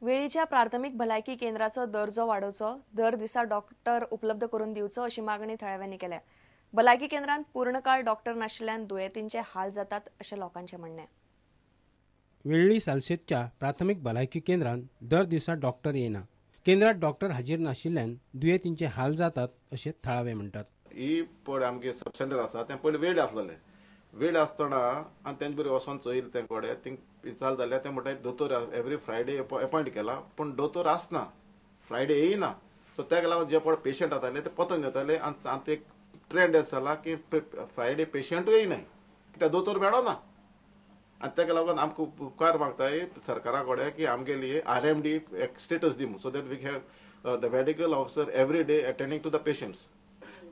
वेळीच्या प्राथमिक भलायकी केंद्राचो दर्जो वाडोवचो, दर दिसा डॉक्टर उपलब्ध करून दिवचो अशी मागणी थळाव्यांनी केल्या। भलायकी केंद्रांत पूर्णकाळ डॉक्टर नाशिल्ल्यान दुयेंतींचे हाल जातात अशें लोकांचें म्हणणें। वेळ्ळी सालसेतच्या प्राथमिक भलायकी केंद्रांत दर दिसा डॉक्टर येना। केंद्रात डॉक्टर हाजीर नाशिल्ल्यान दुयेंतींचे हाल जातात अशें थळावे म्हणटात। ही पळय आमगे सब सेंटर आसा तें पयलीं वेळ आसलेलें, वेळ आसतना आनी तेंचे बरोबर वचोन चोयल तें कडेन थिंग विचारलें जाल्यार ते म्हणटा दोतोर एवरी फ्रायडे अपॉयंट केला, पूण दोतोर आसना, फ्रायडे येयना। सो तेका लागून जे पळय पेशंट जाताले ते पोतून येताले आनी आतां एक ट्रेंड अशें जाला की फ्रायडे पेशंटूय येयनाय कित्याक दोतोर मेळना। आनी तेका लागून आमकां उपकार मागताय सरकारा कडेन की आमगेली RMD एक status the so that we have the medical officer every day attending to the patients.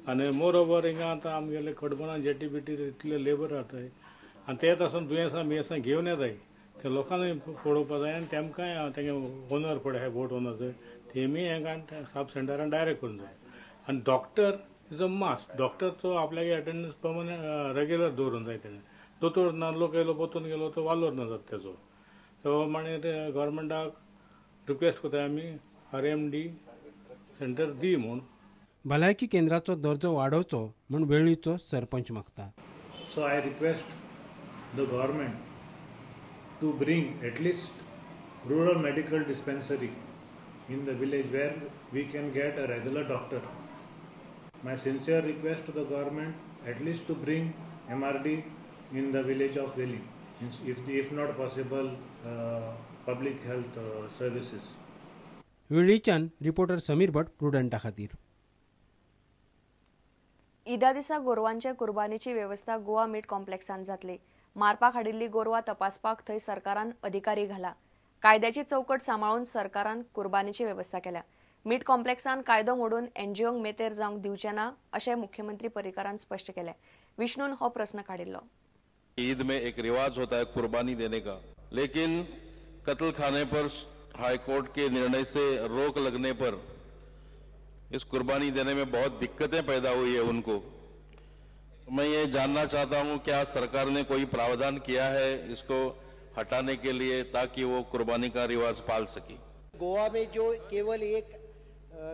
आनी मोर ओवर हिंगा आतां आमगेले कडबना जेटी बिटी इतले लेबर जाताय आनी ते आसून दुयेंसां बियेंसां घेवन येताय, ते लोकांनी पळोवपा जाय आनी तेमकांय तेंगे ओनर पळय आहाय बोट ओनर तेमी हेंकां सब सेंटरान डायरेक्ट करूंक जाय। आनी डॉक्टर is a must, डॉक्टरचो आपल्यागे अटेंडन्स पर्मनंट रेगुलर दवरूंक जाय। तेणें दोतोर ना लोक येयलो पोतून गेलो तो वालोर ना जाता तेजो। तो मागीर गव्हर्मेंटाक रिक्वेस्ट करताय आमी RMD centre दी म्हूण। भलायकी केंद्राचो दर्जो वाडोवचो म्हूण वेळ्ळीचो सरपंच मागता। So I request the government to bring at least rural medical dispensary in the village where we can get a regular doctor. My sincere request to the government at least to bring MRD in the village of Veli, if not possible public health services. वेळ्ळीच्यान reporter Sameer Bhat, प्रुडंटा खातीर। ईदा दिसा गोरवांचे कुर्बानीची वेवस्था गोवा मीट कॉम्प्लेक्सांत जातली। मारपाक हाडिल्ली गोरवां तपासपाक थंय सरकारान अधिकारी घाला। कायद्याची चौकट सांबाळून सरकारान कुर्बानीची वेवस्था केल्या। मीट कॉम्प्लेक्सान कायदो मोडून एनजीओंक मेतेर जावंक दिवचे ना अशें मुख्यमंत्री पर्रीकारान स्पष्ट केलें। विष्णून हो प्रस्न काडिल्लो। ईद में एक रिवाज होता है कुर्बानी देने का, लेकिन कत्ल खाने पर हाईकोर्ट के निर्णय से रोक लगने पर इस कुर्बानी देने में बहुत दिक्कतें पैदा हुई है उनको। मैं ये जानना चाहता हूँ क्या सरकार ने कोई प्रावधान किया है इसको हटाने के लिए ताकि वो कुर्बानी का रिवाज पाल सके। गोवा में जो केवल एक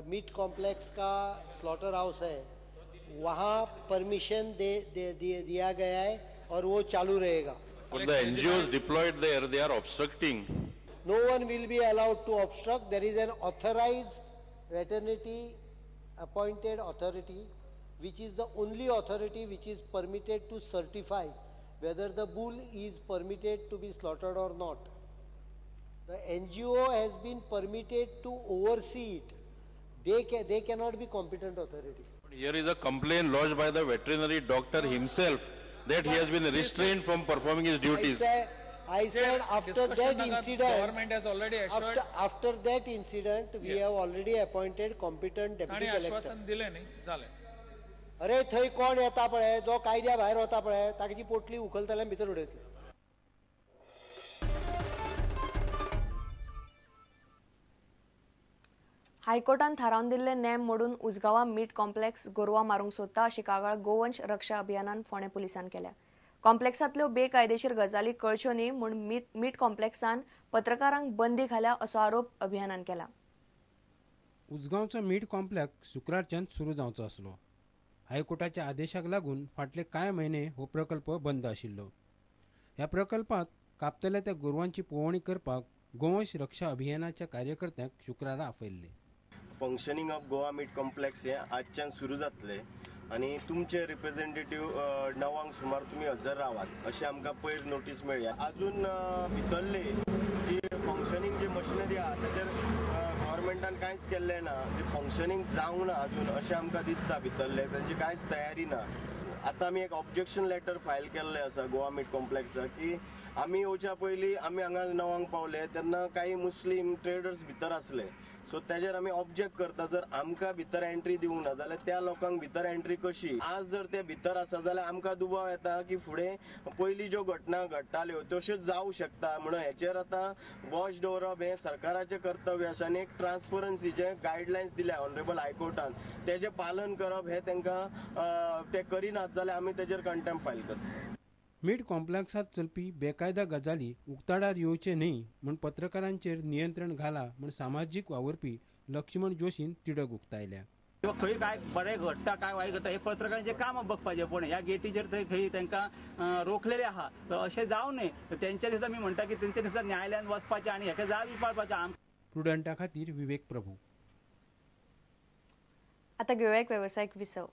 मीट कॉम्प्लेक्स का स्लॉटर हाउस है वहाँ परमिशन दे, दे, दे दिया गया है और वो चालू रहेगा। But the NGOs deployed there, they are obstructing. No one will be allowed to obstruct. There is an authorized veterinary appointed authority, which is the only authority which is permitted to certify whether the bull is permitted to be slaughtered or not. The NGO has been permitted to oversee it. They cannot be competent authority. Here is a complaint lodged by the veterinary doctor himself that he has been restrained from performing his duties. I said after that incident, government has already assured. After that incident, we have already appointed competent deputy collector. आश्वासन दिले नाही झाले। अरे थंय कोण येता पळय, जो कायद्या भायर वता पळय ताची पोटली उखलतले भितर उडयतले। हायकोर्टान थारावन दिल्ले नेम मोडून उजगांवा मीट कॉम्प्लेक्स गोरवां मारूंक सोदता अशी कागाळ गोवंश रक्षा अभियानान फोंडें पुलिसान केल्या। कॉम्प्लेक्सांतल्यो बेकायदेशीर गजाली कळच्यो न्ही म्हूण मीट कॉम्प्लेक्सान पत्रकारांक बंदी घाल्या असो आरोप अभियानान केला। उजगांवचो मीट कॉम्प्लेक्स शुक्रारच्यान सुरू जावचो आसलो। हायकोर्टाच्या आदेशाक लागून फाटले कांय म्हयने हो प्रकल्प बंद आशिल्लो। ह्या प्रकल्पांत कापतल्या त्या गोरवांची पळोवणी करपाक गोवंश रक्षा अभियानाच्या कार्यकर्त्यांक शुक्रारा आपयल्ले। Functioning of Goa meat complex हे आजच्यान सुरू जातले आनी तुमचे रिप्रेझेंटेटिव्ह 9 सुमार तुमी हजर रावात अशें आमकां पयर नोटीस मेळ्ळ्या। अजून भितरले जी फंक्शनींग जी मशिनरी आहा ताचेर गव्हर्मेंटान कांयच केल्लें ना, ती फंक्शनींग जावंक ना अजून अशें आमकां दिसता। भितरले तांची कांयच तयारी ना। आतां आमी एक ऑब्जेक्शन लेटर फायल केल्लें आसा गोवा मीट कॉम्प्लेक्साक की आमी येवच्या पयलीं आमी हांगा 9 पावले तेन्ना कांय मुस्लीम ट्रेडर्स भितर आसले, सो तेजेर आमी ऑब्जेक्ट करता। जर आमकां भितर एंट्री दिवंक ना जाल्यार त्या लोकांक भितर एंट्री कशी? आज जर ते भितर आसा जाल्यार आमकां दुबाव येता की फुडें पयलीं ज्यो घटना घडटाल्यो तश्योच जावं शकता। म्हणून हेचेर आतां वॉच दवरप हें सरकाराचें कर्तव्य आसा आनी एक ट्रान्सपरन्सीचे गायडलायन्स दिल्या ऑनरेबल हायकोर्टान तेजें पालन करप हें तांकां ते करिनात जाल्यार आमी तेजेर कंटेम्प्ट फायल करता। मीट कॉम्प्लेक्सांत चलपी बेकायदा गजाली उक्ताडार येवचे न्हय म्हूण पत्रकारांचेर नियंत्रण घाला म्हूण सामाजीक वावुरपी लक्ष्मण जोशीन तिडक उक्तायल्या. खंय काय बरें घडटा काय वायट घडटा हे पत्रकारांचें काम बघपाचें, पूण ह्या गेटीचेर थंय खंय तांकां रोखलेलें आहा तर अशें जावं न्हय. तेंच्या दिसा मी म्हणटा की तेंच्या दिसा न्यायालयान वचपाचें आनी हेका जाब विचारपाचें. प्रुडंटा खातीर विवेक प्रभू. आता घेवया एक वेवसायीक विसव.